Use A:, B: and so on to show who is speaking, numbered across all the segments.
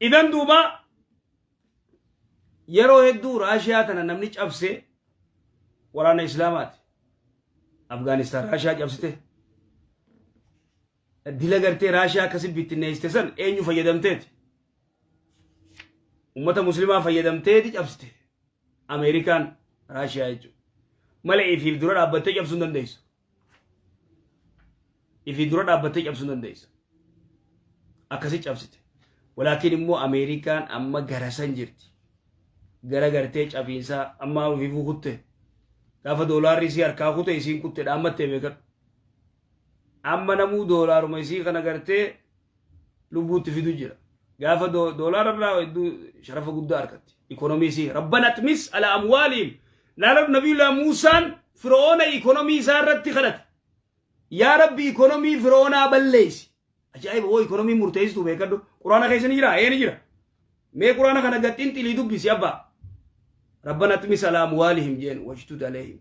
A: Idan duuba yeroo hedduu Raashiyaa tana namni cabse waraana Islaamaati. Afgaanistaan Raashiyaa cabsite. Dila gartee Raashiyaa akkasi bittinneessite san eenyu fayyadamteeti? Ummata Muslimaa fayyadamteeti cabsite. Ameerikaan Raashiyaa jechuudha. Malee ifiif dura dhaabbattee cabsuu hin dandeessu. Ifii dura dhaabbattee cabsuu hin dandeessu. Akkasi cabsite. Walaakin immoo Ameerikaan amma gara san jirti. Gara gartee cabiinsaa amma ofiifuu kutte. Gaafa doolaarri isii harkaa kute isiin kutte dhaammattee beekadhu. Amma namuu doolaaruma isii kana gartee lubbuutti fidu jira. Gaafa doolaara irraa hedduu sharafa guddaa argatti. Ikonomii isii. Rabbana xmis ala amwaaliim. Laaladhu Nabiyullah Muusaan Fir'oona ikonomii isaa irratti kadhate. Yaa Rabbi ikonomii Fir'oonaa balleessi. Ajaa'iba hoo ikonomii murteessitu beekadhu. Quraana keessa ni jira? Ee ni jira. Mee quraana kana gad xinxilii dubbisi abbaa. Rabbana xmis ala amwaalihim jeen washtud alayhim.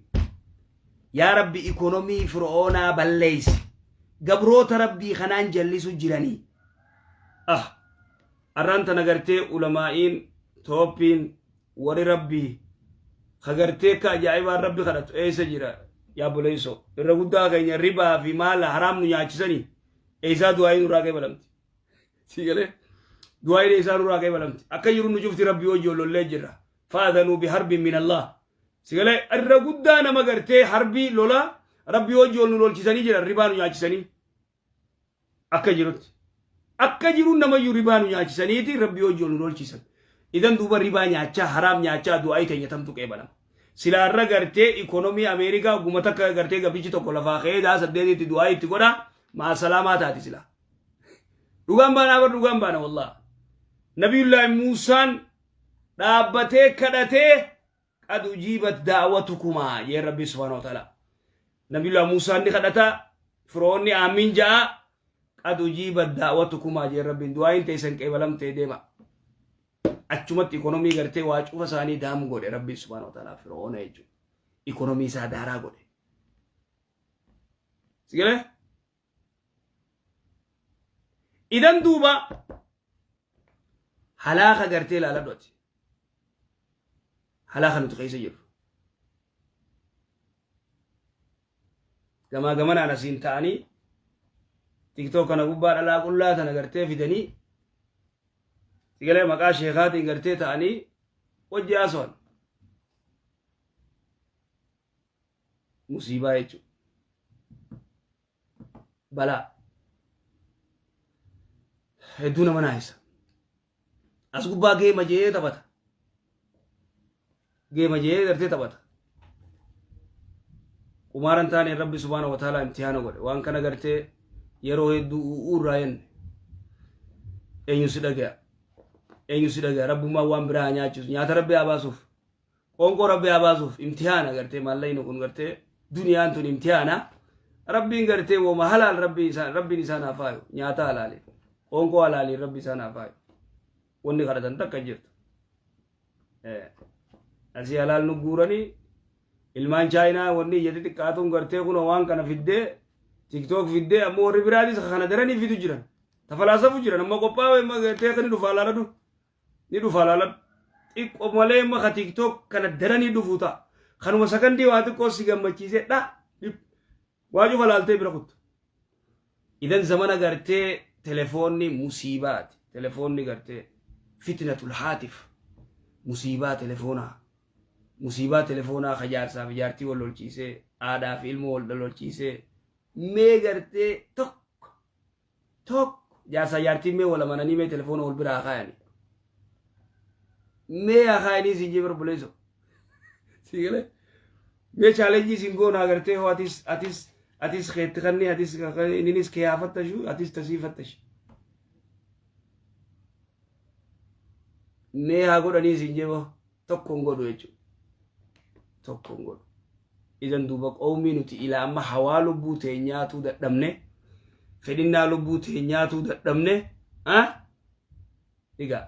A: Yaa Rabbi ikonomii Fir'oonaa balleessi. Gabroota Rabbii kanaan jallisu jiranii. Ah! Arraan tana gartee ulamaa'iin tooppiin warri Rabbii ka gartee akka ajaa'ibaan Rabbi kadhatu eessa jira yaa boleessoo. Irra guddaa keenya ribaa fi maala haraam nu nyaachisanii eessaa du'aa'ii nurraa qeebalamti. Sii galee du'aa'iin eessaa nurraa qeebalamti. Akka jiru nu cufti Rabbii wajji wal lollee jirra. Fa'adhanuu biharbin min Allah. Si galee irra guddaa nama gartee harbii lola Rabbii wajji wal nu lolchisanii jiran ribaa nu nyaachisanii. Akka jirutti. Akka jiru namayyuu ribaa nu nyaachisaniiti Rabbii wajji wal nu lolchisan. Idan duuba ribaa nyaachaa haraam nyaachaa du'aa'ii teenya tamtu qeebalama. Silaa irra gartee ikonomii Ameerikaa guma takka gartee gabrichi tokko lafaa ka'ee daa saddeetitti du'aa'ii itti godha maa salaamaa taati silaa. Dhugaan baanaa bar dhugaan baana wallah. Nabiyullaahi Muusaan dhaabbatee kadhatee qad ujiibat da'watukumaa jeen Rabbi subhaanahu wa ta'ala. Nabiyullaahi Muusaan ni kadhata Firoonni aamiin ja'a qad ujiibat da'watukumaa jeen Rabbiin du'aayin teessan qeebalamtee deema. Achumatti ikonomii gartee waa cufa isaanii daam godhe Rabbi subhaanahu wa ta'ala Firoona jechuudha. Ikonomii isaa daaraa godhe. Sigalee? Idan duuba halaaka gartee ilaaladhu ati. Halaaka nuti keessa jirru. Gamaa gamanaan asiin ta'anii tiktok kana gubbaa dhalaa qullaa tana gartee fidanii sigalee maqaa sheekaatiin gartee ta'anii wajji haasawan. Musiibaa jechuudha. Balaa. Hedduu nama naayisa. As gubbaa geema jee taphata. Geema jee gartee taphata. Qumaara hin taane Rabbi subhaanahu wa ta'ala imtihaana godhe. Waan kana gartee yeroo hedduu u'uu irraa jenne. Eenyu si dhagaya? Eenyu si dhagaya? Rabbummaan waan biraa haa nyaachisu. Nyaata Rabbi haa baasuuf. Qoonqoo Rabbi haa baasuuf imtihaana gartee maallaqni kun gartee duniyaan tun imtihaana Rabbiin gartee wooma halaal Rabbi isaan Rabbiin isaan haa faayu nyaata halaaliin qoonqoo halaaliin Rabbi isaan haa faayu wanni kadhatan takka hin jirtu. Asii halaal nu guuranii ilmaan chaayinaa wanni ija xixiqqaatuun gartee kunoo waan kana fiddee tiktook fiddee ammoo warri biraatis kana daranii fidu jiran tafalaasafu jiran amma qophaa'e gartee kan dhufa alaaladhu. Ni dhufa laaladhu. Xiqqoo malee amma ka TikTok kana daranii dhufuu ta'a. Kanuma sakandii waa xiqqoo si gammachiisee dha. Waa cufa laaltee bira kutta. Idan zamana gartee telefoonni musiibaati. Telefoonni gartee fitnatul haatif. Musiibaa telefoonaa. Musiibaa telefoonaa ka jaarsaa fi jaartii wal lolchiisee, haadhaa fi ilmoo wal lolchiisee, mee gartee tokko Tokko jaarsaa jaartiin mee wal amananii mee telefoona wal bira haa kaayanii. Mee haa kaayanii siin jee barbuleeso. Sii galee. Mee chaalenjii siin goona agartee hoo atis atis atis keetti kannee atis inninis kee haa fattashu atis tasii fattashi. Mee haa godhanii siin jee boo tokko hin godhu jechuudha. Tokko hin godhu. Idan duuba qawmii nuti ilaa amma hawaa lubbuu teenyaatuu dadhabne fedhinnaa lubbuu teenyaatuu dadhabne egaa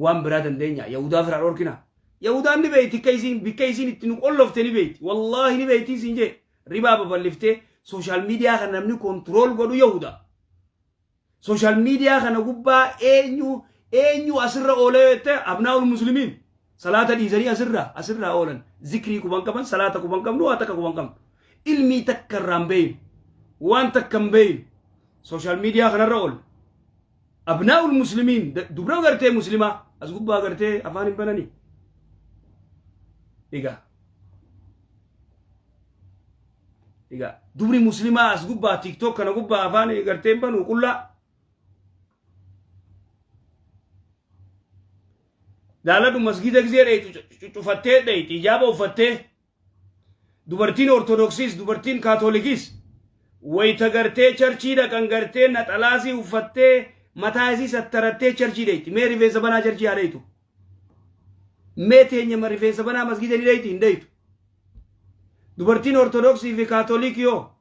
A: waan biraa dandeenya yahudaa firaa dhorkina yahudaan ni beeyti akka isiin bikka isiin itti nu qollofte ni beeyti wallaahi ni beeyti isiin jee ribaa babal'iftee sooshaal miidiyaa kana namni kontirool godhu yahudaa sooshaal miidiyaa kana gubbaa eenyu Eenyu asirra oolee jette? Abnaa'ul muslimiin salaata dhiisanii asirraa oolan. Zikrii quban qaban, salaata quban qabnu, waa takka quban qabnu, ilmii takka irraa hin beeynu, waan takka hin beeynu. Social media kanarra ool. Abnaa'ul muslimiin dubra gartee muslimaa as gubbaa gartee afaan hin bananii. Egaa dubri muslimaa as gubbaa TikTok kana gubbaa afaan gartee hin banu, qullaa. Laaladhu, masgida gisee dheeytu cufattee dheeyti, ijaaba uffattee. Dubartiin Ortodoksiis, dubartiin Kaatolikis wayita gartee churchii dhaqan gartee naxalaasii uffattee, mataa isii sattarattee churchii dheeyti. Mee rifeensa banaa churchii haa dheeytu. Mee teenyama rifeensa banaa masgida ni dheeyti? Hin dheeytu. Dubartiin Ortodoksii fi Kaatolik yoo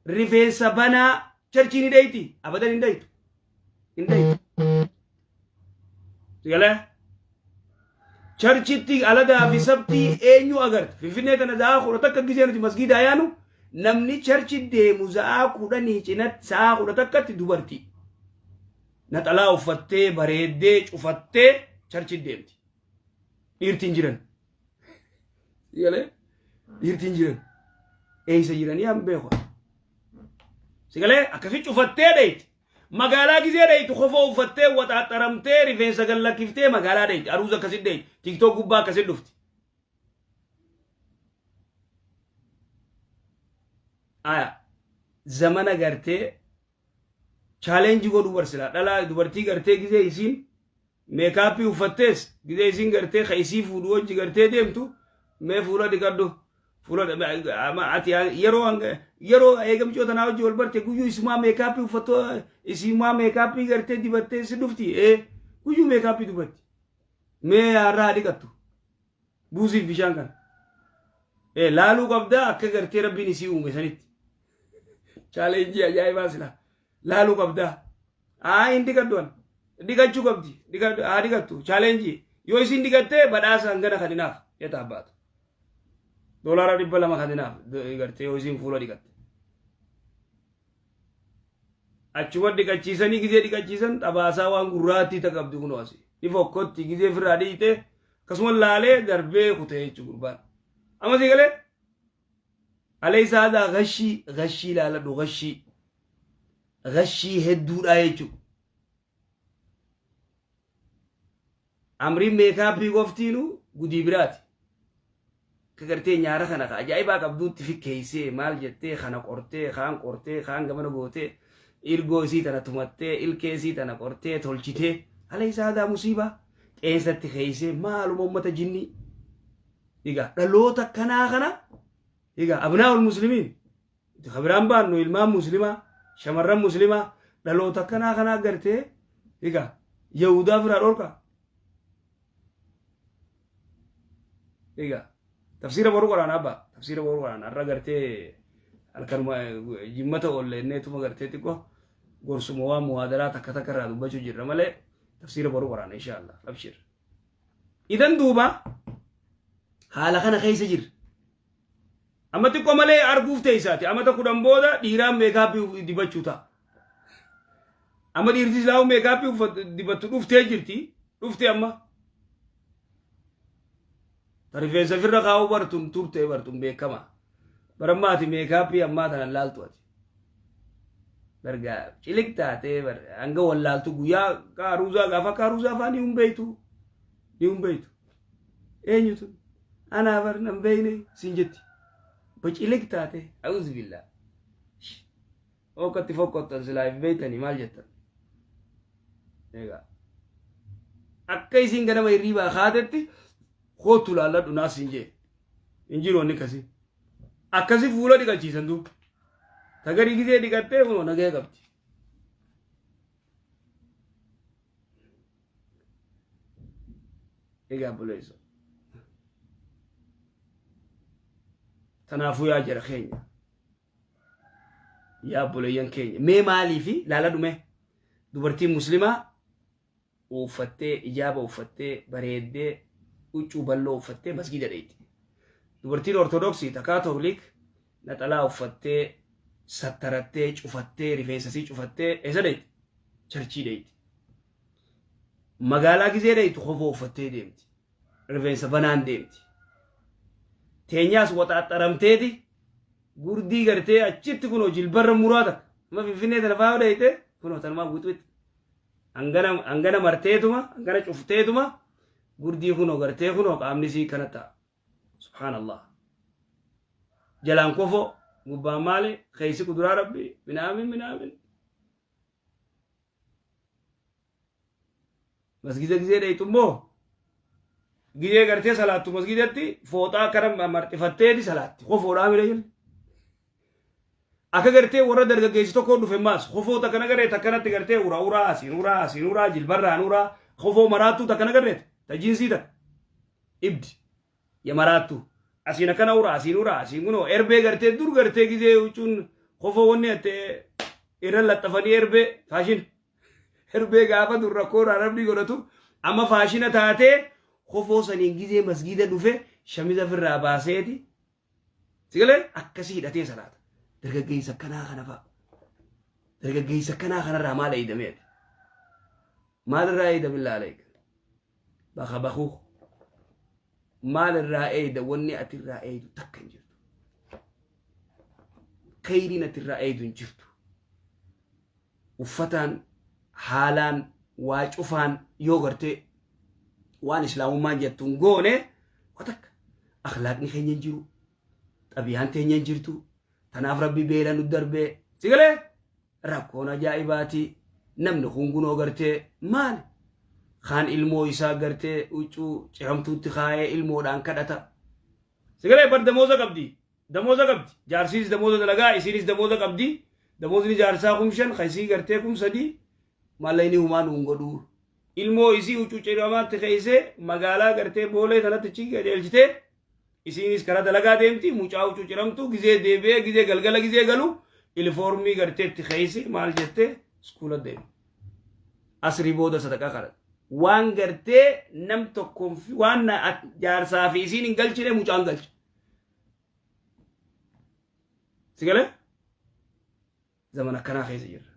A: rifeensa banaa churchii ni dheeyti? Abadan hin dheeytu. Hin dheeytu. Sigalee? Churchitti aladaa fi sabtii eenyu agarta? Finfinnee tana za'aa 11 gisee nuti masgiida yaanu, namni churchi deemu za'aa 10 cinatti, sa'aa 11tti dubartii. Naxalaa uffattee, bareeddee, cufattee churchi deemti. Dhiirtiin jiran. Sigalee? Dhiirtiin jiran. Eessa jiranii an beeku. Sigalee? Akkasi cufattee dheeyti. Magaalaa gizee dheeytu kofoo uffattee, waxaaxaramtee, rifeensa gallakkiftee magaalaa dheeyti. Aruuza akkasit dheeyti. TikTok gubbaa akkasit dhufti. Aya zamana gartee challenge godhuu barsilaa dhalaa dubartii gartee gizee isiin makeup uffattees, gizee isiin gartee ka isii fuudhu wajji gartee deemtu, mee fuula dhiqadhu, fuula ati yeroo eegamcoo tanaa wajji wal barte guyyuu isumaa makeup uffattu, isimaa makeup gartee dibattee si dhufti. Ee, guyyuu makeup dubatti. Mee har'aa dhiqattu buusiif bishaan kana. Ee, laaluu qabdaa akka gartee Rabbiin isii uume sanitti. Challenge ajaa'ibaa sila laaluu qabdaa. Haa, hin dhiqaddu an. Dhiqachuu qabdi. Haa dhiqattu. Challenge. Yoo isin dhiqattee badhaasa hangana kaninaaf jetaa baatu. $200 kaninaaf gartee yoo isin fuula dhiqatte. Achuma dhiqachiisanii, gizee dhiqachiisan xabaasaa waan gurraattii ta qabdi kunoo asii. Ni fokkotti gizee ofirraa dhiqxe, akkasuma laalee darbee kutee jechuudha gurbaan. Amma sii galee? Alaysa hadaa gashii gashii laaladhu, gashii gashii hedduudha jechuudha. Amriin makeup qoftiinu gudii biraati. Akka gartee nyaara kana ka ajaa'ibaa qabduutti fikkeessee, maal jettee, kana qortee, kaan qortee, kaan gamana gootee, irgoo isii tana tumattee, ilkee isii tana qortee tolchitee, alaysa hadaa musiibaa, qeensatti keeysee, maaluma ummata jinnii. Egaa dhaloota kanaa kana, egaa abnaa'ul muslimiin kabiraan baannu, ilmaan muslimaa, shamarran muslimaa, dhaloota kanaa kanaa gartee egaa yahudaa firaa dhorka. Egaa tafsiira boruu qoraana abbaa, tafsiira boruu qoraana. Har'a gartee halkanuma jimmata oolle inneetuma gartee xiqqoo gorsuma waan muhaadaraa takka takka irraa dubbachuu jirra malee tafsiira boruu qoraana insha Allah. Abshir. Idan duuba haala kana keessa jirra. Amma xiqqoo malee arguuf teessaati. Amata 10 booda dhiiraan makeup dibachuu ta'a. Amma dhiirti islaamu makeup dibattu dhuftee jirti. Dhuftee amma. Rifeensa ofirra kaa'uu bartun turtee bartun beekama. Barammaati makeup ammaa tana laaltu ati. Bargaa ciliq taatee hanga wallaaltu guyyaa kaaruuzaa gaafa kaaruuzaa fa'aa ni humbeeytu. Ni humbeeytu. Eenyutu anaa bar nan beeyne siin jetti. Baciliq taate, a'uuzu billaa. Okkatti fokkottan silaa hin beeytanii maal jettan. Egaa akka isiin ganama hirriibaa kaatetti kootu laalladhu naas hin jee. Hin jiru wanni akkasii. Akkasi fuula dhiqachiisan duuba. Tagarii gizee dhiqattee kunoo nagaya qabdi. Egaa buleessa. Kanaafuu yaa jara keenya. Yaa obboleeyyan keenya. Mee maalii fi laala dhume dubartiin muslimaa uffattee, ijaaba uffattee, bareeddee, huccuu bal'oo uffattee masgiida dheeyti. Dubartiin Ortodoksii ta Kaatolik naxalaa uffattee, sattarattee, cufattee, rifeensa isii cufattee eessa dheeyti? Churchii dheeyti. Magaalaa gizee dheeytu kofoo uffattee deemti. Rifeensa banaan deemti. Teenyaas waxaaxxaramteeti gurdii gartee achitti kunoo jilbarra muraa takka. Amma Finfinnee tana faa dheeyte kunoo tanumaa guutuutti. Hangana hangana marteetuma hangana cufteetuma gurdii kunoo gartee kunoo qaamni sii kana ta'a. Subhaanallah. Jalaan kofoo gubbaan maali keessi kuduraa rabbi minaamin minaamin. Masgida gizee dheeytu immoo gizee gartee salaattu masgidatti fooxaa akkana marxifatteeti salaatti. Kofoodhaa mire jenna. Akka gartee warra dargaggeessi tokko dhufe maas kofoo takkana garee takkanatti gartee uraa uraa asiin uraa asiin uraa jilbarraan uraa kofoo maraattuu takkana garreete ta jiinsii takka ibdi ya maraattuu asiin akkana uraa asiin uraa asiin kunoo erbee gartee dur gartee gizee huccuun kofoo wanni attee irra laxxafanii erbee faashin erbee gaafa dur rakkoo irraa namni godhatu amma faashina taatee kofoo saniin gizee masgiida dhufe shamiza ofirraa baaseeti Sigalee akkasii hidhatee salaata. Dargaggeessa akkanaa kana fa'a. Dargaggeessa akkanaa kanarraa maal eeydamee ati? Maalirraa eeyda billaa aleeka? Baka bakuu. Maalirraa eeyda wanni ati irraa eeydu takka hin jirtu. Kheyriin ati irraa eeydu hin jirtu. Uffataan haalaan waa cufaan yoo gartee waan islaamummaan jettu hin goone waa takka akhlaaqni keenya hin jiru xabiyaan teenya hin jirtu tanaaf rabbi beela nu darbee si galee rakkoon ajaa'ibaati namni kun kunoo gartee maali kaan ilmoo isaa gartee huccuu ciramtuutti kaayee ilmoodhaan kadhata si galee bar damooza qabdi Damooza qabdi. Jaarsiis damooza dalagaa, isiinis damooza qabdi. Damoozini jaarsaa 5000, ka isii gartee 3000. Maallayni humaa nuun godhuu. Ilmoo isii huccuu ciramaatti keeysee magaalaa gartee Boolee tanatti achi qajeelchitee isiinis karaa dalagaa deemti mucaa huccuu ciramtu gizee deebi'ee gizee galgala gizee galu ilifoormii gartee itti keeyse maal jettee iskuula deema. Asrii booda sadaqaa kadhata. Waan gartee nam tokkoon waan jaarsaa fi isiin hin galchine mucaan galcha. Si galee? Zaman akkanaa keessa jirra.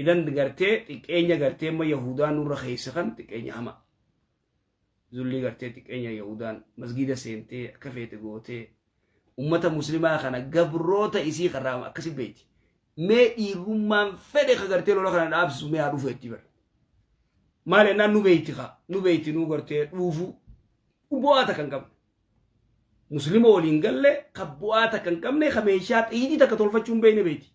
A: Idan gartee xiqqeenya gartee amma Yahudaan nurra keessa kan xiqqeenya hamaa. Zullii gartee xiqqeenya Yahudaan masgiida seentee akka feete gootee ummata muslimaa kana gabroota isii karraa akkasi beeti. Mee dhiirrummaan fedhe ka gartee lola kana dhaabsisu mee haa dhufu jetti bara. Maal jennaan nu beeyti kaa nu beeyti nu gartee dhuufuu bu'aa takka hin qabne. Muslima waliin galle ka bu'aa takka hin qabne ka meeshaa xiyitii takka tolfachuu hin beekne beeyti.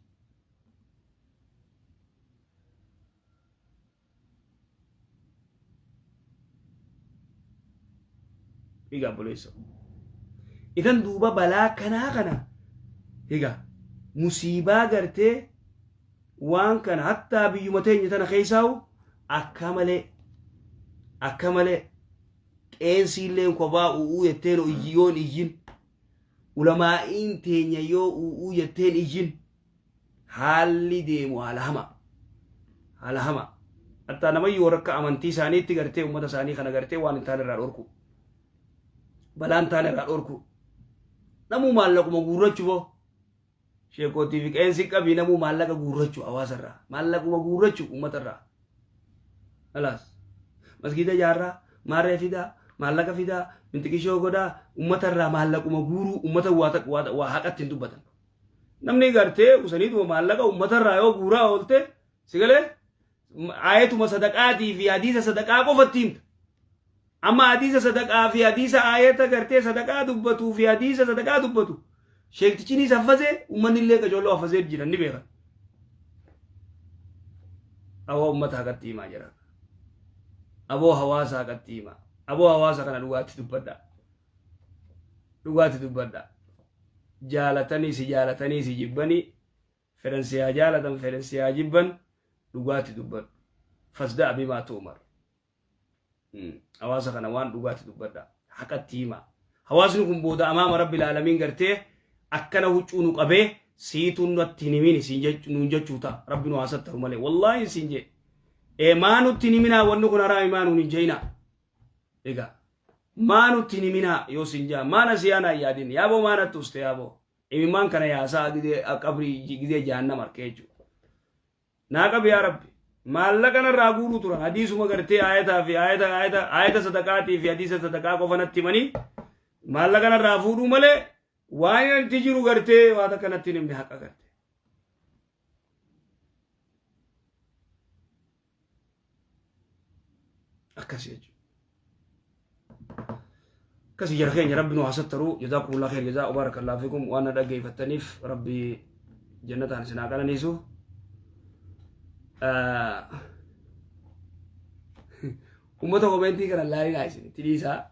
A: Egaa obboleessa. Idan duuba balaa kanaa kana egaa musiibaa gartee waan kana hattaa biyyuma teenya tana keessaa'u akka malee akka malee qeensiilleen kophaa u'uu jetteen yoon iyyin ulamaa'iin teenya yoo u'uu jetteen iyyin haalli deemu haala hamaa. Haala hamaa. Hattaa namayyuu warra akka amantii isaaniitti gartee uummata isaanii kana gartee waan hin taane irraa dhorku. Balaa hin taane irraa dhorku. Namuu maallaquma guurrachu boo. Sheekootii fi qeensi qabii namuu maallaqa guurrachu hawaasa irraa. Maallaquma guurrachu uummata irraa. Alaas. Masgiida ijaarraa, maarree fidaa, maallaqa fidaa, mintiqishoo godhaa, uummata irraa maallaquma guuruu, uummata waa haqatti hin dubbatan. Namni gartee usaniituma maallaqa uummatarraa yoo guuraa oolte si galee aayatuma sadaqaatii fi hadiisa sadaqaa qofatti himta. Amma hadiisa sadaqaa fi hadiisa aayata gartee sadaqaa dubbatuu fi hadiisa sadaqaa dubbatu sheektichiniis haffazee uummanni illee qacolloo haffazee jiran ni beekan. Aboo uummata haqatti himaa jira. Aboo hawaasa haqatti himaa. Aboo hawaasa kana dhugaatti dubbadhaa. Dhugaatti dubbadhaa. Jaalatanii si jaalatanii si jibbanii fedhan si haa jaalatan fedhan si haa jibban dhugaatti dubbadhu. Fasda'a bimaa tu'mar. Hawaasa kana waan dhugaatti dubbadha. Haqatti hima. Hawaasni kun booda amaama rabbi alamiin gartee akkana huccuu nu qabee siitu natti hin himin siin nuun jechuu ta'a. Rabbi nu haa sattaru malee. Wallaahi siin jee. Ee maa nutti hin himinaa wanni kun haraami maa nuun hin je'inaa. Egaa maa nutti hin himinaa yoo sin jaa maa na siyaanaa hin yaadin yaaboo maa natti uste yaaboo imimmaan kana yaasaa gidee qabrii gidee jahannam arkee jechuudha. Naa qabi yaa rabbi. Maallaqa narraa guuruu turan. Hadiisuma gartee aayataa fi aayata aayata aayata sadaqaatii fi hadiisa sadaqaa qofa natti himanii maallaqa narraa fuudhuu malee waan itti jiru gartee waa takka natti hin himne haqa garte. Akkasii jechuudha. Akkasii jara keenya, Rabbi nu haa sattaruu. Jazaakumullah khair jazaa, barakallahu fikum. Waan na dhaggeeffattaniif Rabbi jannataan isin haa qananiisu. Uummata komentii kana laalinaa, isin itti dhiisaa.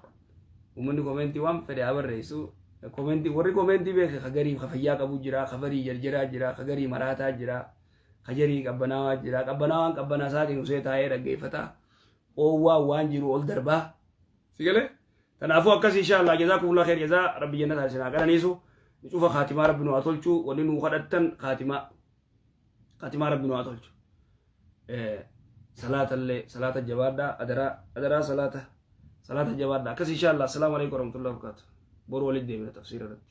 A: Uummanni komentii waan fedhe haa barreessu. Komentii warri komentii beeke ka garii ka fayyaa qabu jira, ka garii jarjaraa jira, ka garii maraataa jira, ka garii qabbanaawaa jira. Qabbanaawaan qabbanaa isaatiin usee taa'ee dhaggeeffata. Oowwaa waan jiru ol darbaa. Si galee? Kanaafuu akkas insha Allah, jazaakumullah khair jazaa. Rabbi jannataa isin haa qananiisu. Cufa kaatimaa Rabbi nu haa tolchu. Wanni nu kadhattan kaatimaa. Kaatimaa Rabbi nu haa tolchu. Salaata illee salaata jabaadhaa, adaraa adaraa, salaata salaata jabaadhaa. Akkas insha Allah. Assalaamu alaikum warahmatullahi wabarakatuh. Boru walitti deemina tafsiira irratti.